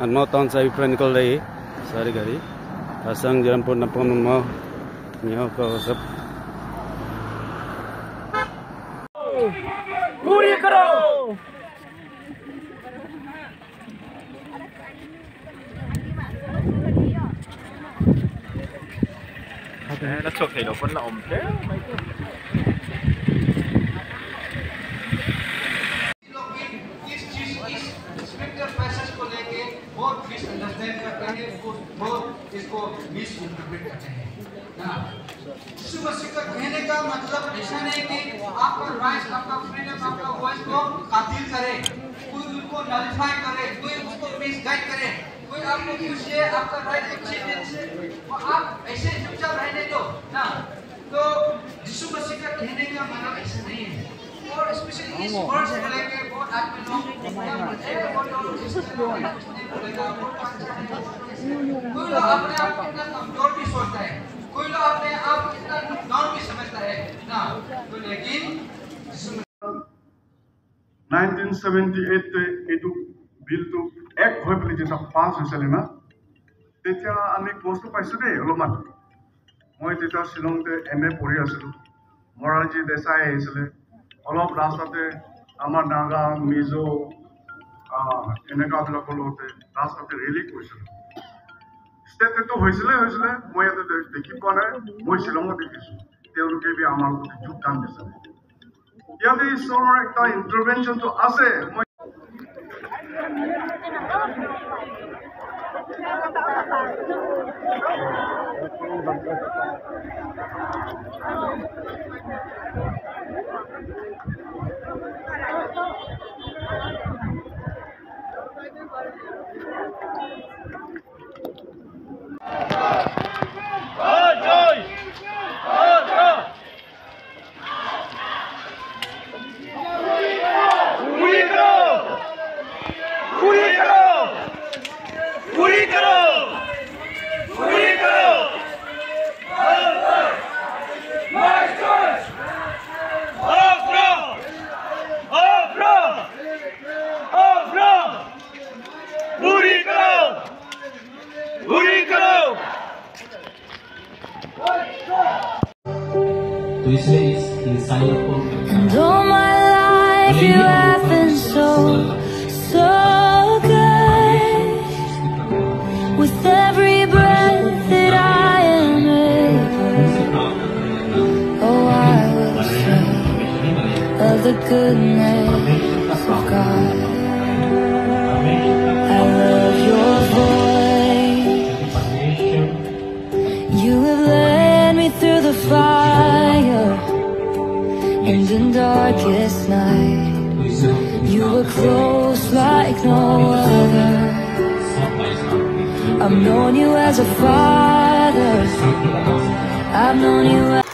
और टाउन से अभी पूरा निकल रही है सारी गाड़ी। असंग जरमपुर नपम यहाँ का सब पूरी करो। इस चीज इस स्क्रिप्चर पैसेज को लेके बहुत मिसअंडरस्टैंड करते हैं, बहुत इसको मिस इंटरप्रेट करते हैं ना। यीशु मसीह का कहने का मतलब ऐसा नहीं कि आपका राइट्स, आपका फ्रीडम, आपका वॉइस को कातिल करे, कोई उनको नलिफाई करे, कोई उसको मिसगाइड करे, कोई आपको पूछे आपका राइट को छीनने से आप ऐसे चुपचाप रहने दो ना। तो यीशु मसीह का कहने का मतलब ऐसा नहीं है। और स्पेशली इस वर्स को लेके बहुत आदमी लोग क्या बोलते हैं, वो लोग कुछ नहीं बोलेगा, वो अच्छा है। कोई लोग अपने आप को इतना कमजोर भी सोचता है, कोई लोग अपने आप को इतना डाउन भी समझता है ना। तो लेकिन 1978 এইটো বিলটো এক হৈ পেলাই যেতিয়া পাছ হৈছিলে না, তেতিয়া আমি কষ্ট পাইছোঁ দেই অলপমান। মই তেতিয়া শ্বিলঙতে এম এ পঢ়ি আছিলোঁ। মোৰাৰজী দেশাই আহিছিলে, অলপ ৰাস্তাতে আমাৰ নাগা মিজো এনেকুৱাবিলাকৰ লগতে ৰাস্তাতে ৰেলী কৰিছিলোঁ। ষ্টেটটো হৈছিলে, মই ইয়াতে দেখি পোৱা নাই, মই শ্বিলঙত দেখিছোঁ। তেওঁলোকে বি আমাৰ লগতে যোগদান দিছিলে। ইয়াতে ঈশ্বৰৰ এটা ইণ্টাৰভেনশ্যনটো আছে। মই पूरी करो, पूरी करो। पूरी करो, पूरी करो। तो इसलिए इस इंसानियत को And all my life you have been so, so good. With every breath that I am able, oh, I will sing of the goodness of God. I love your voice. You have led me through the fire and in darkest night. You were close like no other. I've known you as a father, I've known you as